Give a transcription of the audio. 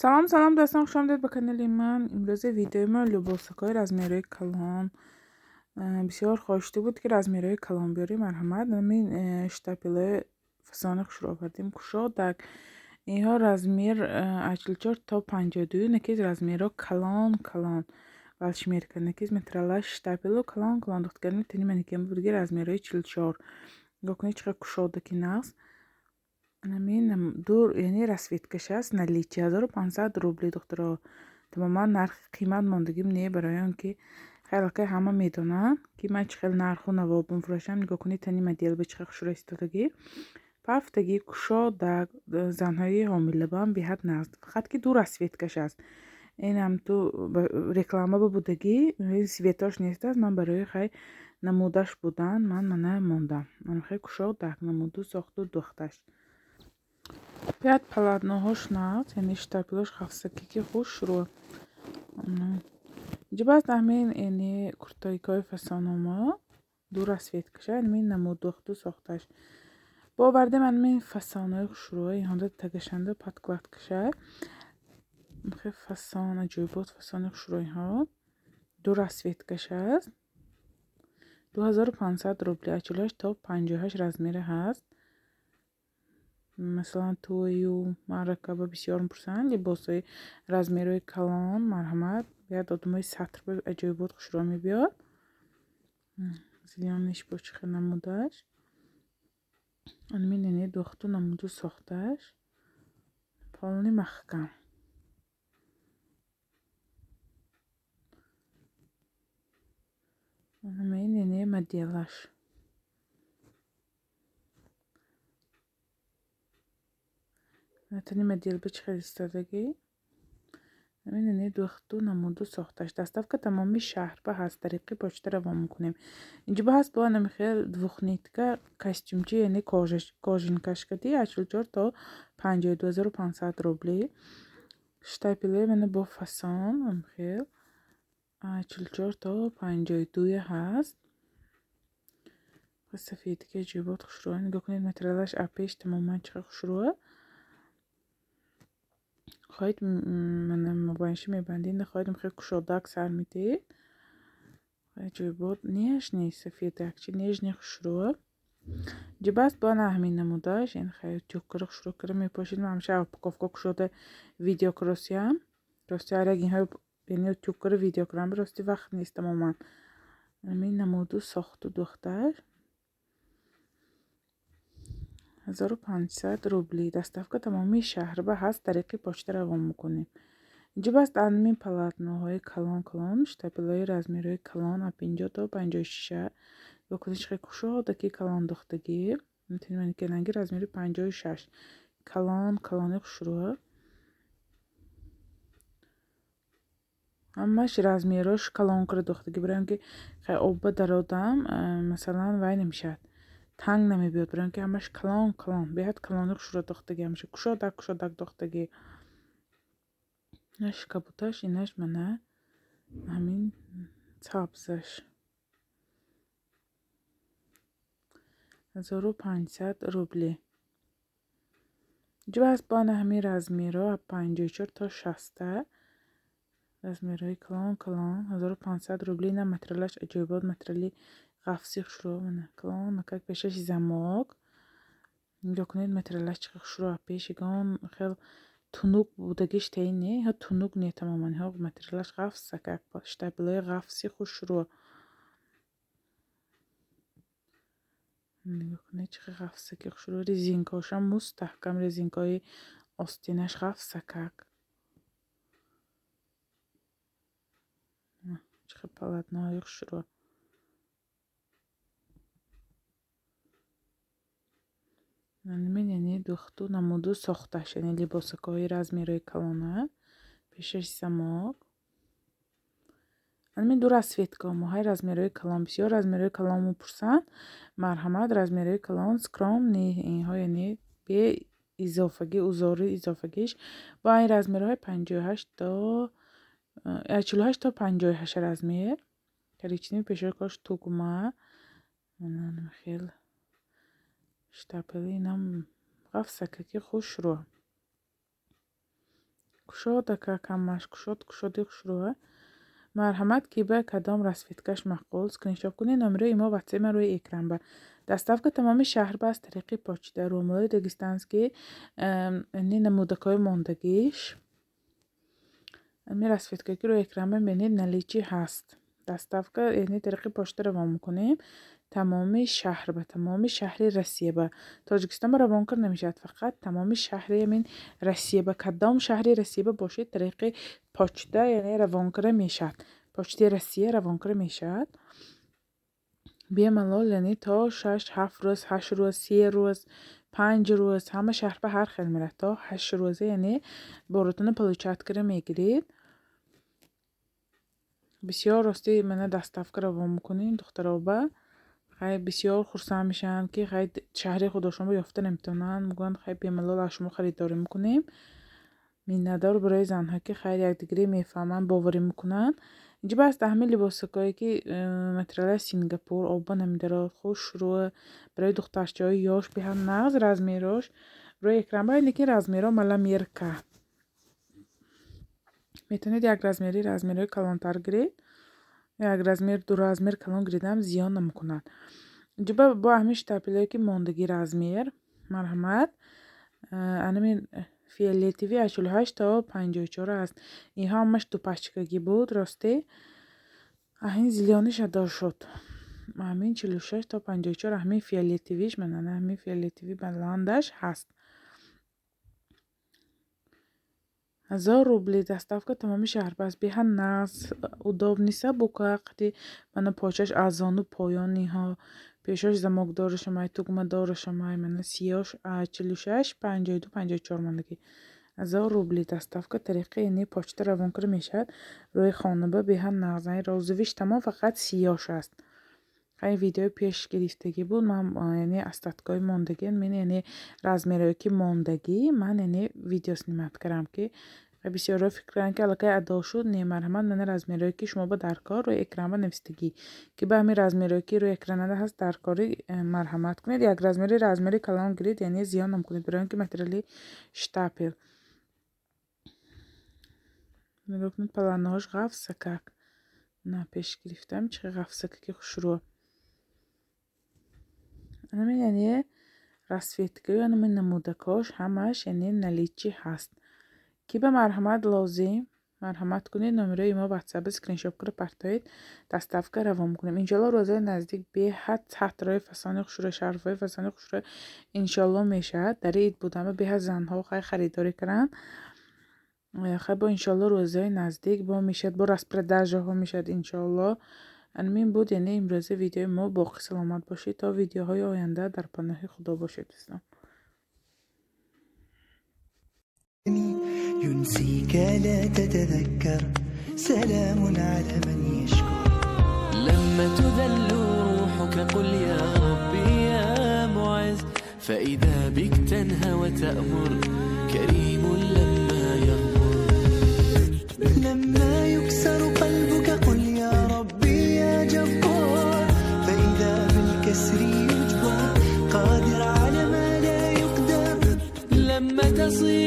Салом, салом дӯстон, хуш омадед ба канали ман. Имрӯзи видеои мо либосакҳои размерҳои калон. Бисёр хоҳишта буд, ки размерҳои калон биёрем. Марҳамат, ҳамин штапелҳои фасони хушро овардем. Кушодак. Инҳо размер аз 44 то 52, накиз размерҳо калон калон. Валшмерка накиз метралаш штапелу калон калон духтагани тани манекен буд размерҳои 44. Нигоҳ кунед, чӣ қадр кушодаки нағз. Ҳамин дур, яъне расцветкаш аст, наличие 1500 рубли, духтаро. Тамоман нархи қимат мондагим не, барои он ки хеле ҳама медонанд, ки ман чӣ хел нарху наво мефурӯшам. Нигоҳ кунед, тани модел ба чӣ хел хушрӯ истодагӣ. Пафтагӣ, кушодак, занҳои ҳомилабам беҳад нағз. Фақат ки ду расцветкаш аст. Инам ту реклама ба будагӣ, цветош нест аст, ман барои хай намудаш будан, ман мана мондам. Ман хай кушодак намуду сохту духташ. Пять полотноҳош нағз, яъне штапелош хафсаки ки хушрӯ. Инҷа баъд ҳамин, яъне куртойкаҳои фасономо ду расцветкаша, ҳамин намудухту сохташ. Бо овардем ҳамин фасонҳои хушрӯ, инҳода тагашанда подкладкаша. Хе фасон, аҷоибот фасони хушрӯ инҳо. Ду расцветкаш аст. 2500 рубли, аз 48 то 58 размере ҳаст. Масалан, тӯю маърака ба бисёр мепурсанд либосҳои размерҳои калон. Марҳамат, бояд одамои сатр ба аҷоибот хушрӯ мебиёд. Зелёныйш бо чӣ хел намудаш. Ҳамин, яъне духту намуду сохташ. Полный маҳкам. Ҳамин, яъне моделаш. Тани модел ба чӣ хел истодагӣ. Ҳамин, яъне духту намуду сохташ. Доставка тамоми шаҳр ба ҳаст, тариқи почта равон мекунем. Инҷа ба ҳаст бо ҳамин хел двухнитка костюмчи, яъне кожинкаш кади аз 44 то 52, 2500 рубли. Штапеле мана бо фасон ҳамин хел аз 44 то 52 ҳаст. Сафедки аҷоибот хушрӯ. Нигоҳ кунед, материалаш апеш тамоман чӣ қадр хушрӯ. Хоҳед, мана мобайнши мебандед, нахоҳед, хеле кушодак сар медиҳед. Аҷоибот нежный сафедак, чи нежный хушрӯ. Ҷибаст бо ана ҳамин намудаш, ин хеле тюккара хушрӯ кара мепошед. Ман ҳамеша упаковка кушода видео кросиям. Рости ҳар як инҳо, яъне тюккара видео кунам, рости вақт нест тамоман. Ҳамин намуду сохту духташ. 1500 рубли. Доставка тамоми шаҳр ба ҳаст, тариқи почта равон мекунем. Инҷа баст ҳамин полотноҳои калон калон, штапелҳои размерҳои калон аз 50 то 56. Нигоҳ кунед, чӣ хел кушодаки калон духтагӣ. Манекенанги размери 56. Калон калони хушрӯ. Ҳамаш размерҳош калон кара духтагӣ, барои он ки хай об ба дародам, масалан, вай намешавад. Танг намебиёд, барои он ки ҳамаш калон калон, беҳад калони хушрӯ духтагӣ, ҳамаша кушодак кушодак духтагӣ. Инаш кабуташ, инаш мана ҳамин сабзаш. 1500 рубли. Инҷа баъд бо ана ҳамин размерҳо аз 54 то 60 размерҳои калон калон, 1500 рубли. Ина материалаш аҷоибот, материали ғафси хушрӯ, мана калон накак пешаш замок. Нигоҳ кунед, материалаш чӣ қадр хушрӯ, пеш ягон хел тунук будагиш таин не, ҳо тунук не тамоман, ҳо материалаш ғафсакак, штапелҳои ғафси хушрӯ. Нигоҳ кунед, чӣ қадр ғафсаки хушрӯ, резинкаҳошам мустаҳкам, резинкаҳои остинаш ғафсакак. Чӣ қадр полотноҳои хушрӯ. Ҳамин, яъне духту намуду сохташ, яъне либосакҳои размерҳои калона, пешаш замок. Ҳамин ду расцветкаҳо моҳои размерҳои калон, бисёр размерҳои калон мепурсанд. Марҳамат, размерҳои калон скромный, инҳо яъне бе изофагӣ, узори изофагиш. Бо ин размерҳои 58 то 48 то 58 размер. Коричневый пешокош тугма. Мана хел штапели инам ғафсакаки хушрӯ. Кушод ака камаш кушод, кушоди хушрӯа. Марҳамат, ки ба кадом расцветкаш маъқул, скриншот кунед, номерои имо ватсапи ман рӯи экран ба. Доставка тамоми шаҳр ба аз тариқи почта. Румолои дагестанский яъне намудакҳои мондагиш. Ами расцветка ки рӯи экран мебинед, наличии ҳаст. Доставка яъне тариқи почта равон мекунем тамоми шаҳр ба, тамоми шаҳри Россия ба. Тоҷикистон ба равон карда намешавад, фақат тамоми шаҳри амин Россия ба, кадом шаҳри Россия ба бошед, тариқи почта яъне равон карда мешавад. Почтаи Россия равон карда мешавад. Бемалол яъне то 6-7 рӯз, 8 рӯз, 3 рӯз, 5 рӯз, ҳама шаҳр ба ҳар хел меравад. То 8 рӯза яъне боротонро получать карда мегиред. Бисёр рости мана доставка равон мекунем духтароба. Хай бисёр хурсанд мешаванд, ки хай шаҳри худошонро ёфта наметавонанд. Мегӯянд, хай бемалол аз шумо харидорӣ мекунем. Миннатдор барои занҳо, ки хайр якдигарӣ мефаҳманд, боварӣ мекунанд. Инҷа бас ҳамин либосакое, ки материалаи Сингапур, оба намедарод, хушрӯ, барои духтарчаҳои ёш беҳад нағз размерош рӯи экран ба, лекин размеро маломерка. Метавонед як размери размерҳои калонтар гиред. Як размер, ду размер калон гиридам зиён намекунад. Инҷа бо ҳамин штапелое, ки мондагӣ размер, марҳамат. Анамин фиолетовый аз 48 то 54 аст. Инҳо ҳамаш ду пачкагӣ буд, росте. Аҳин зелёныйш адо шуд. Ҳамин 46 то 54 ҳамин фиолетовыйш, мана ҳамин фиолетовый баландаш ҳаст. 1000 рубли доставка тамоми шаҳр бас, беҳад нағз, удобный, сабука, қати мана почаш аз зону поён иҳо, пешош замокдорашамай, тугмадорашамай, мана сиёш 46, 52, 54 мондагӣ. 1000 рубли доставка тариқи яъне почта равон карда мешавад. Рӯи хона ба беҳад нағз, розовыйш тамом, фақат сиёш аст. Хай видеои пеш гирифтагӣ буд, ман яъне остаткҳои мондагӣ, мен яъне размерҳое ки мондагӣ, ман яъне видео снимать кардам, ки бисёрҳо фикр карданд, ки аллакай адо шуд. Не, марҳамат, мана размерҳое, ки шумо ба даркор, рӯи экран ба навистагӣ, ки ба ҳамин размерҳое, ки рӯи экран ҳаст, даркорӣ, марҳамат кунед. Як размери размери калон гиред, яъне зиён намекунед, барои он ки материали штапел. Нигоҳ кунед, паланоҳош ғафсакак. На пеш гирифтам, чӣ ғафсакаки хушрӯ. Анамин яъне расцветкаю анамин намудакҳош ҳамаш яъне наличии ҳаст. Ки ба марҳамат лозим, марҳамат кунед, номерои мо ватсап скриншот карда партоед, доставка равон мекунем. Иншоалло рӯзҳои наздик беҳад сатрҳои фасони хушрӯ, шарфҳои фасони хушрӯ иншоалло мешавад. Дар ид будама беҳад занҳо хай харидорӣ карданд. Хай бо иншоалло рӯзҳои наздик бо мешавад, бо распродажаҳо мешавад иншоалло. Анамин буд яъне имрӯза видеои мо. Боқӣ саломат бошед то видеоҳои оянда, дар паноҳи Худо бошед дӯстон. ينسيك لا تتذكر، سلام على من يشكر. لما تذل روحك قل يا ربي يا معز، فإذا بك تنهى وتأمر، كريم لما يغمر. لما يكسر قلبك قل يا ربي يا جبار، فإذا بالكسر يجبر، قادر على ما لا يقدر. لما تصير